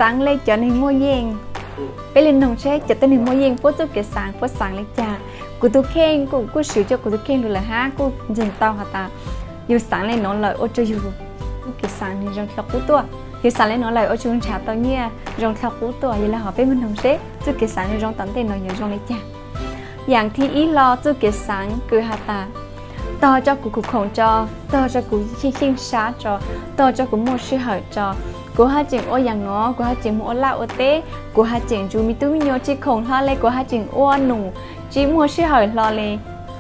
xaav le cov neeg muaj yeej. Peb le noog seb cov tuab neeg muaj yeej puab txuj kev xaav puab xaav le caag. Kuv tug kheej kuj, kuj swv cov kuv tug kheej lug lawm hab kuj ntseeg tau has tas yug xaav le nuav lawm ua rua yug txuj kev xaav nwg zoo dlhau qub tuaj. Yug xaav le nuav lawm ua rua yug nrhav tau nyiaj zoo dlhau qub tuaj. Yog le hov peb moog noog seb txuj kev xaav nwg zoo tom ntej nuav yuav zoo le caag. Yaam thib ib hlo txuj kev xaav kws has tas tog rua kuv khuv khoom tso, tog rua kuv xyeej xyeej sab tso, tog rua kuv muaj sij hawm tso. Kuv haj tseem ua yaam nuav, kuv haj tseem moog ua laj ua teb, kuv haj tseem nrug me tub me nyuam tsi khoom hlo le, kuv haj tseem ua num tsi muaj sij hawm hlo le.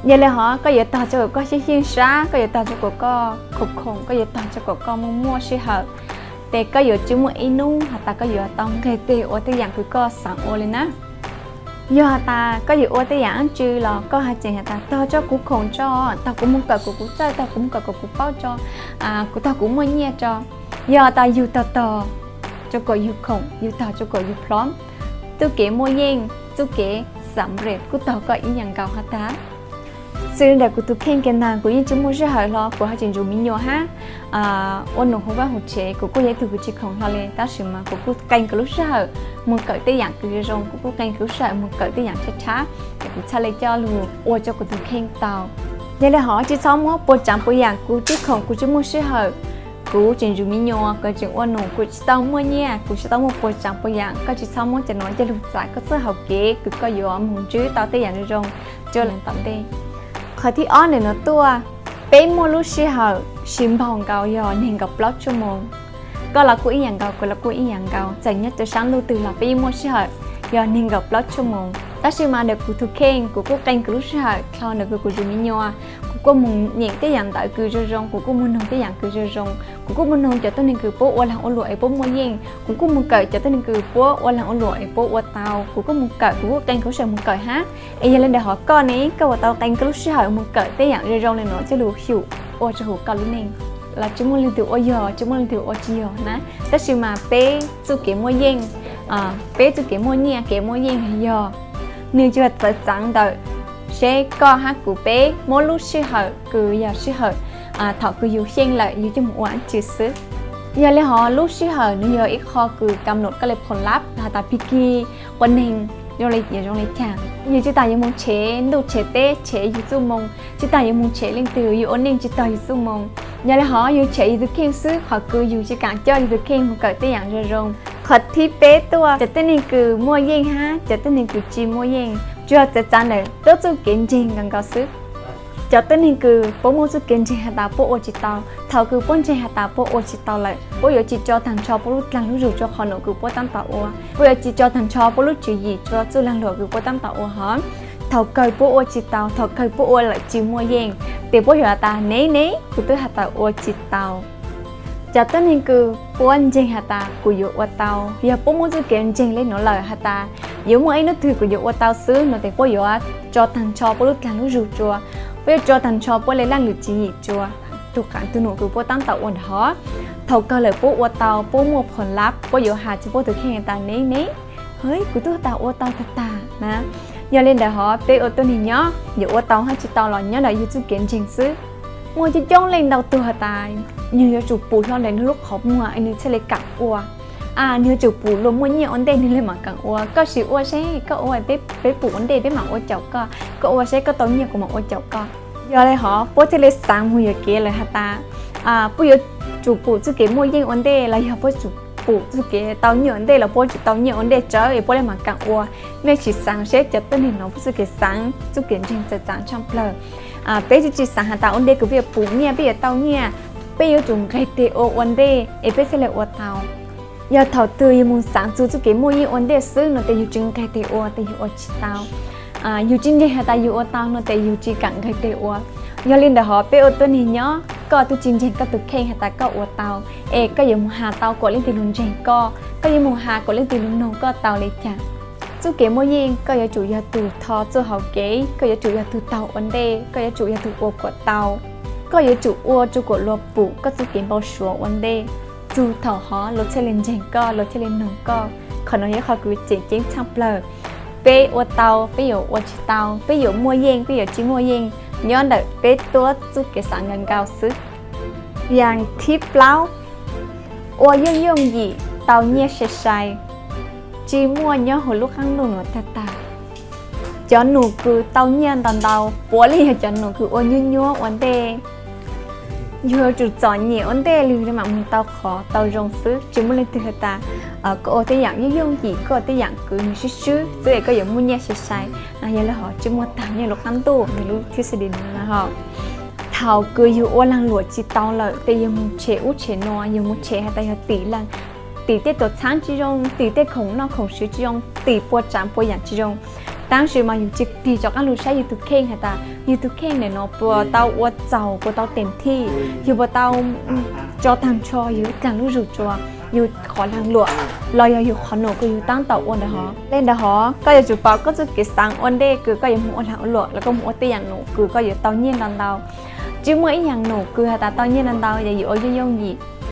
Yog le hov koj yuav tog rua kuas koj xyeej xyeej sab, koj yuav tog rua kuas koj khuv khoom, koj yuav tog rua kuas koj muaj muaj sij hawm, tes koj yuav tsi muaj ib nub has tas koj yuav tau nqeg teg ua tej yaam kws koj xaav ua le na. Yog has tas koj yuav ua tej yaam dlaab tsi los koj haj tseem has tas tog rua kuv khuv khoom tso, tog kuv moog kawm kuas kuv txawj, tog kuv moog kawm kuas kuv paub tso, kuv tog kuv muaj nyiaj tso. Yog tas yug tog tog rua kuas yug khoom, yug tog rua kuas yug plhom, txuj kev muaj yeej, txuj kev xam res kuj tog koj ib yaam nkaus has tas. Xws le ntawm kuv tug kheej kev ntaag kuv yeej tsi muaj sij hawm hlo, kuv haj tseem nrug me nyuam hab ua num huv vaaj huv tsev, kuv kuj yog ib tug kws tsi khoom hlo le, tab sis mas kuv kuj qee kuv lub sij hawm moog kawm tej yaam kws zoo zoo, kuv kuj qee kuv lub sij hawm moog kawm tej yaam tshab tshab, es kuv txhaj le coj lug ua rua kuv tug kheej tau. Yog le hov tsi txhob muab puas tsaav puas yaam kuv tsi khoom, kuv tsi muaj sij hawm, kuv tseem nrug me nyuam, kuv tseem ua num, kuv tsi tau muaj nyiaj, kuv tsi tau muaj puas tsaav puas yaam. Koj tsi txhob muab cov nuav coj lug txav koj txuj hauv kev kws koj yuav moog ntsib tau tej yaam zoo zoo rua leej tom ntej. Qhov thib ob ntawm nuav tuaj, peb muaj lub sij hawm sib npaug nkaus yog neeg nkaum plaub tshuaj moos. Koj los kuj ib yaam nkaus, kuv los kuj ib yaam nkaus, txawm nyob rua saab ntuj twg los peb yeej muaj sij hawm yog neeg nkaum plaub tshuaj moos. Tab sis mas ntawm kuv tug kheej kuv kuj qee kuv lub sij hawm dlhau ntawm kws kuv nrug me nyuam, kuv kuj moog nyeem tej yaam ntawv kws zoo zoo, kuv kuj moog noog tej yaam kws zoo zoo, kuv kuj moog noog cov tuab neeg kws puab ua laag ua luam es puab muaj yeej, kuv kuj moog kawm cov tuab neeg kws puab ua laag ua luam es puab ua tau, kuv kuj moog kawm, kuv kuj qee kuv lub sij hawm moog kawm hab. Es yog le ntawm hov koj ne, koj puas tau qee koj lub sij hawm moog kawm tej yaam zoo zoo le nuav coj lug xyum ua rua huv koj lub neej? Los tsi muaj leej twg ua yog, tsi muaj leej twg ua tsi yog na. Tab sis mas peb txuj kev muaj yeej, peb txuj kev muaj nyiaj kev muaj yeej yog nwg tsuas txawv txaav ntawm seb koj hab kuv peb muab lub sij hawm kws yog sij hawm thaum kws yug xyeej lawm yug coj moog ua dlaab tsi xwb. Yog le hov lub sij hawm nwg yog ib qho kws kam num koj le phoom lab has tas pig kig ua neeg zoo le, zoo le caag. Yug tsi taag yuav moog tshev ntuj tshev teb tshev yug txuj moo, tsi taag yuav moog tshev leej twg, yug ua neej tsi taug yug txuj moo. Yog le hov yug tshev yug tug kheej xwb, qhov kws yug tsi kaam coj yug tug kheej moog kawm tej yaam zoo zoo. Qhov thib peb tuaj, cov tuab neeg kws muaj yeej hab cov tuab neeg kws tsi muaj yeej, tsuas txawv txaav ntawm tuab txuj kev ntseeg nkaus nkaus xwb. Cov tuab neeg kws puab muaj txuj kev ntseeg has tas puab ua tsi tau, thaum kws puab ntseeg has tas puab ua tsi tau lawm, puab yuav tsi tso taag nrho puab lub dlaag lub zug rua qhov num kws puab taab tom ua, puab yuav tsi tso taag nrho puab lub tswv yim rua txuj laag luam kws puab taab tom ua hov. Thaum kawg puab ua tsi tau, thaum kawg puab ua lawm tsi muaj yeej, tes puab yuav has tas, nev nev, kuv twb has tas ua tsi tau. Cov tuab neeg kws puab ntseeg has tas kuv yuav ua tau, yog puab muaj txuj kev ntseeg le nuav lawm has tas yuav muaj ib nub twg kuv yuav ua tau xwb no tes puab yuav tso taag nrho puab lub dlaag lub zug rua, puab yuav tso taag nrho puab le laaj lwm tswv yim rua tug qaab tug num kws puab taab tom ua ntawm hov. Thaum kawg lawm puab ua tau, puab muaj phoom lab, puab yuav has rua puab tug kheej tas, nev nev, hwv, kuv twb has tas ua tau tag tag na. Yog le ntawm hov peb ua tuab neeg nyob, yuav ua tau hab tsi tau los nyob ntawm yug txuj kev ntseeg xwb. Muaj coob coob leej ntau tug has tas nwg yuav tsum pum hlo ntawm nwg lub qhov muag es nwg txhaj le kaam ua. Nwg yuav tsum pum luag muaj nyiaj ua ntej nwg le maam kaam ua. Koj sim ua seb, koj ua, peb pum ua ntej peb maam ua caum koj, koj ua seb koj tau nyiaj kuv maam ua caum koj. Yog le hov puab thiaj le xaav moog yuam kev lawm has tas puab yuav tsum pum txuj kev muaj yeej ua ntej los yog puab tsum pum txuj kev tau nyiaj ua ntej los puab yuav tsum tau nyiaj ua ntej tsawv es puab le maam kaam ua. Mej sim xaav seb cov tuab neeg nuav puab txuj kev xaav, txuj kev ntseeg txawv txaav tshaaj plawg. Peb tsi tsi xaav has tas ua ntej kws peb yuav pum nyiaj, peb yuav tau nyiaj, peb yuav tsum nqeg teg ua ua ntej es peb thiaj le ua tau. Yog thaum twg yug moog xaav txug txuj kev muaj yeej ua ntej xwb no tes yug tsi nqeg teg ua tes yug ua tsi tau. Yug tsi ntseeg has tas yug ua tau no tes yug tsi kaam nqeg teg ua. Yog le ntawm hov peb ua tuab neeg nyob, koj twb tsi ntseeg koj tug kheej has tas koj ua tau, es koj yuav moog has tau kuas leej twg lug ntseeg koj, koj yuav moog has kuas leej twg lug noog koj tau le caag. Txuj kev muaj yeej koj yuav tsum yog tug tho txuj hauv kev, koj yuav tsum yog tug taug ua ntej, koj yuav tsum yog tug ua kuas tau, koj yuav tsum ua rua kuas luag pum koj txuj kev npau suav ua ntej. Txug thaum hov luag thiaj le ntseeg koj, luag thiaj le noog koj. Qhov nuav yog qhov kws tseem ceeb tshaaj plawg. Peb ua tau, peb yuav ua tsi tau, peb yuav muaj yeej, peb yuav tsi muaj yeej, nyob ntawm peb tuab txuj kev xaav nkaus nkaus xwb. Yaam thib plaub, ua yooj yooj yim, tau nyiaj sai sai, tsis muaj nyob hauv lub qab ntuj no tag tag. Cov num kws tau nyiaj ntau ntau puav leej yog cov num kws ua nyuab nyuab ua ntej. Yug yuav tsum txom nyem ua ntej lug mam mus tau qhov tau zoo xwb. Tsis muaj leej twg has tas koj ua tej yaam yooj yooj yim, koj ua tej yaam kws nwg swb swb xwb es koj yuav muaj nyiaj sai sai. Yog le hov tsis muaj tag nyob lub qab ntuj nwg lub thib xab dis no na ho. Thaum kws yug ua laag luam tsis tau lawm tes yug mus tshem ub tshem no, yug mus tshem has tas yog tim leej, tim tej tuam txhaab tsis zoo, tim tej khoom noj khoom swv tsis zoo, tim puas tsaav puas yaam tsis zoo. Tab sis mas yug tsis tig rov qaab lug saib yug tug kheej has tas yug tug kheej nim no puas tau ua txaus, puas tau teem thij, yug puas tau tso taag nrho yug ib dlaag lub zug tsua yug qhov laag luam los yog yug qhov num kws yug taab tom ua ntawd hov. Le ntawd hov koj yuav tsum paub koj txuj kev xaav ua ntej kws koj yuav mus ua laag ua luam los koj mus ua tej yaam num kws koj yuav tau nyiaj ntau ntau. Tsis muaj ib yaam num kws has tas tau nyiaj ntau ntau yog yug ua yooj yooj yim.